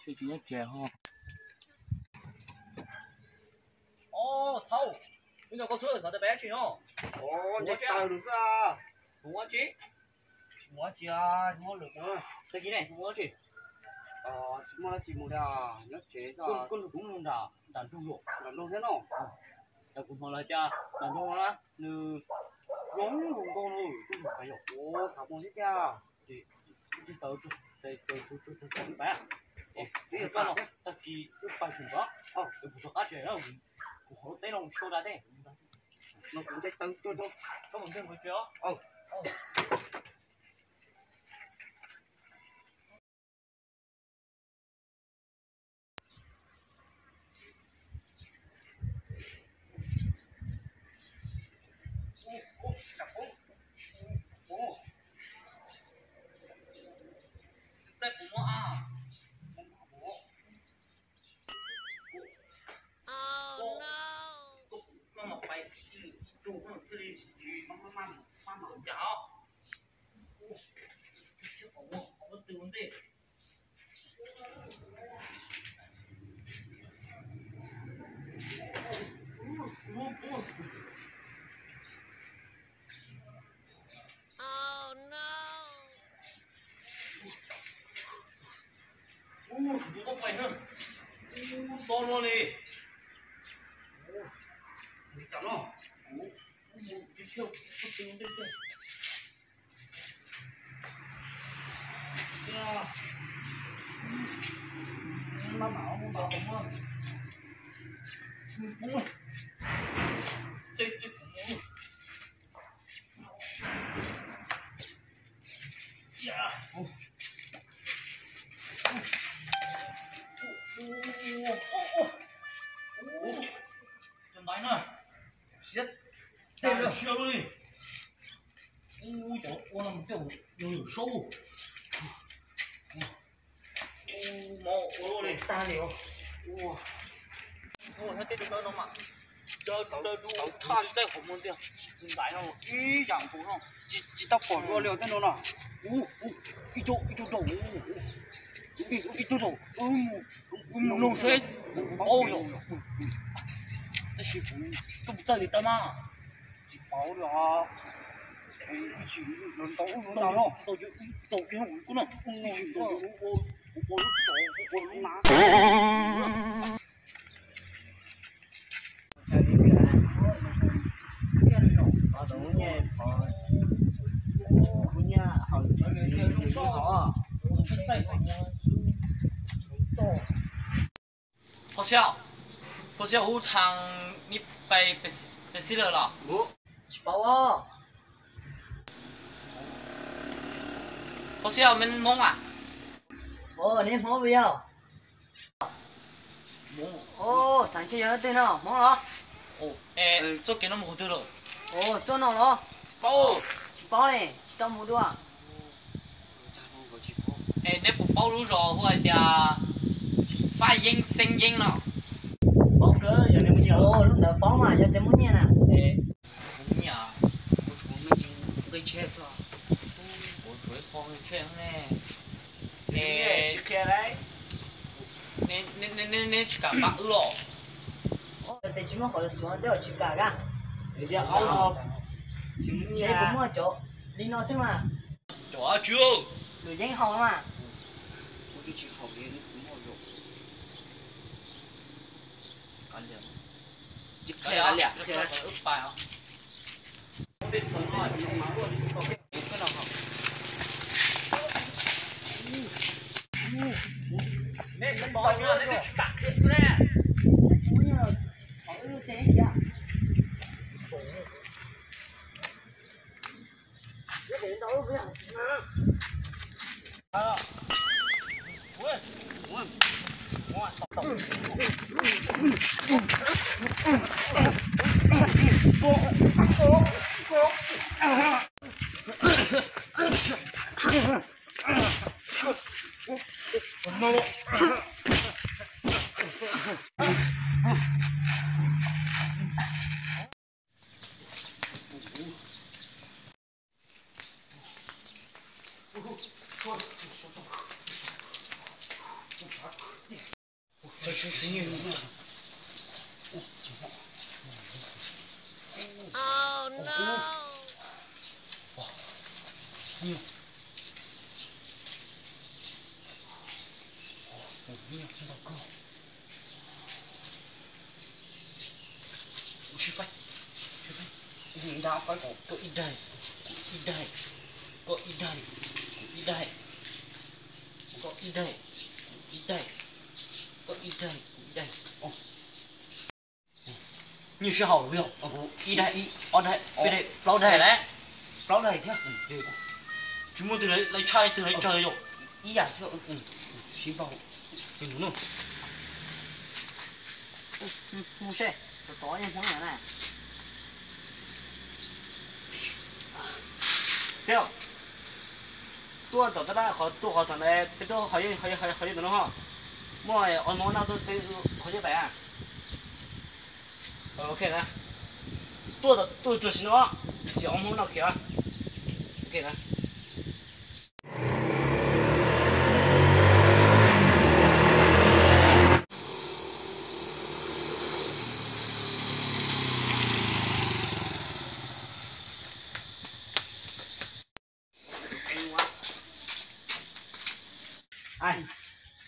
Tsis nyob tsev ho. Thaub, hnub no koj txhub xov tooj peb tsis no. Ntsib taws lus xwb. Mus ua tsi? Mus ua tsi? Mus ua lwm tus. Tag kis ne mus ua tsi? Tsis muaj dab tsi mus li, nyob tsev xwb. Koj nrog kuv mus nram, nram nroog, nram nroog thiab no. Kuv hnov lawv tias nram nroog no na nws zoo zoo nkauj no, koj mus pais yom. Ua xav mus thiab tiag. Tsis tau tsuag, tsuag tsuag tsuag pais. Tag kis wb pais tseem ntxov, kuv rov qab tseem, kuv hauv teb no mus tshua da dej. No kuv ntsib taws tsuag tsuag. Koj mus ntej kuv tsev os. Ub, kuv tau pais na. Ub, to no li. Ub, li cas no? Ub, ub, ub, tsis tshia, tsis tshia, tsis tshia. Maj mam, maj mam, maj mam. Ub, ub. Tsis, tsis, ub. Siab, siab lub li. Ua no mus tej yus yus saub. Ua mov ua luaj li tag li os. Ua, ua thiab tej dawb no mas. Cov tawv dub tawv tshaj tsis txaij qhov muag tiag. Tus ntaiv no ib yam nkaus no. Tsis, tsis tau pom dua li os tej no no. Ua, ua, ib co, ib co rau, ua, ua, ib co rau, mus, mus no seb, paub yom. Tab sis kuv twb txawj li tab mas. Tsis paub li os. Ib tsis los ntau ub ntau no, ntau ub ntau no, ib tsis ntau ub ua, kuv ua lub tsov, kuv ua lub na. Phauj Xiab, Phauj Xiab, wb thaam nej pais peb xib lawm los? Tsis paub os. Phauj Xiab, mej Hmoob a? Os, neb Hmoob puas yog? Os, xav ntshe yog leej twg no, Hmoob los? Txoj kev no mus qhov twg lawm? Os, txoj no los? Tsis paub, tsis paub ne, tsis tau mus dua. Es neb puas paub lub zos hu hais tias Faj Yeeb Xeeb Yeeb no? Paub kawg, yog neb muaj nyiaj. Lub ntawd paub mas, yog tias muaj nyiaj na. Muaj nyiaj, kuv tshuav me nqi tsheb xwb. Kuv tshuav ib qho nqi tsheb ne. Neb tsis kam pab wb los? Yog tias tsis muaj qhov xuav tej tsis kam a. Seb puas muaj cov li no xwb mas. Cov dab tsi? Lus yeeb haus mas. Sib faib, sib faib, nrab faib, koj ib daig, kuv ib daig, koj ib daig, kuv ib daig, koj ib daig, kuv ib daig, koj ib daig, kuv ib daig. Nyuj sib haum yog kuv ib daig, ib, ob daig, peb daig, plaub daig lawm, plaub daig thiab. Tsis muaj twg lawv tshaj twg lawv tsawg yom. Ib yam xwb. Sib npaug. Mus seb, tod tod yeej Hmoob na. Xib, tuaj tom tab laj qhov tuaj qhov tom ntawd, peb tuaj qhov yog ntawm no ho. Muaj ob hmoob noj tuaj qhov yog pais a. Ok na. Tuaj, tuaj tsuag tsis no, tsis ob hmoob noj kiag. Ok na.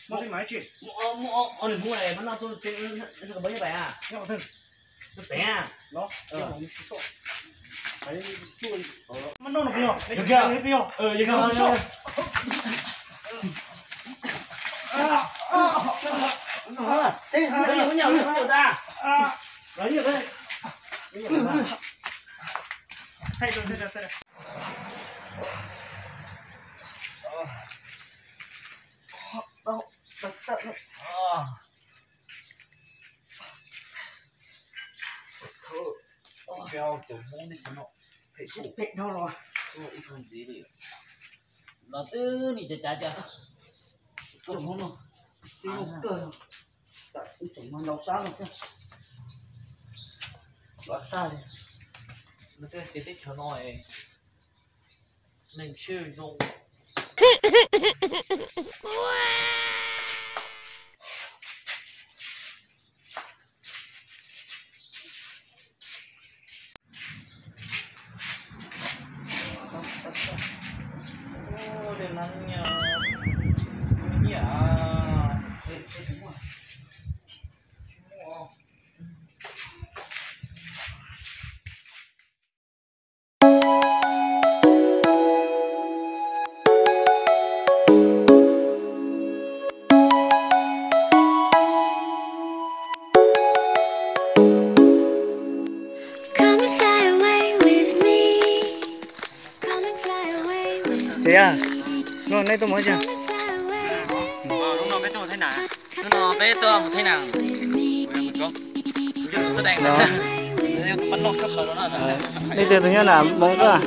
Muaj ob, muaj ob niag hmoob no tuaj, peb noj tuaj pais a. Tuaj pais a. Muaj noj no peb yog, yog peb yog, yog peb yog. Cov Hmoob teb chaws no phem sib phem dhau los, ua ntxiv li. Los twb ni cav cav cas, cov Hmoob no tib muaj kawg no, tam ib tsoom no ntau sab no thiab. Los tag li, ces teb chaws no neeg siab zoo. Ces yog, hnub no neb tuaj mus dab tsi? Hnub no peb tuaj mus Thaib Nam. Hnub no peb tuaj mus Thaib Nam. Nej twg tus nyob Nam Hmoob koj?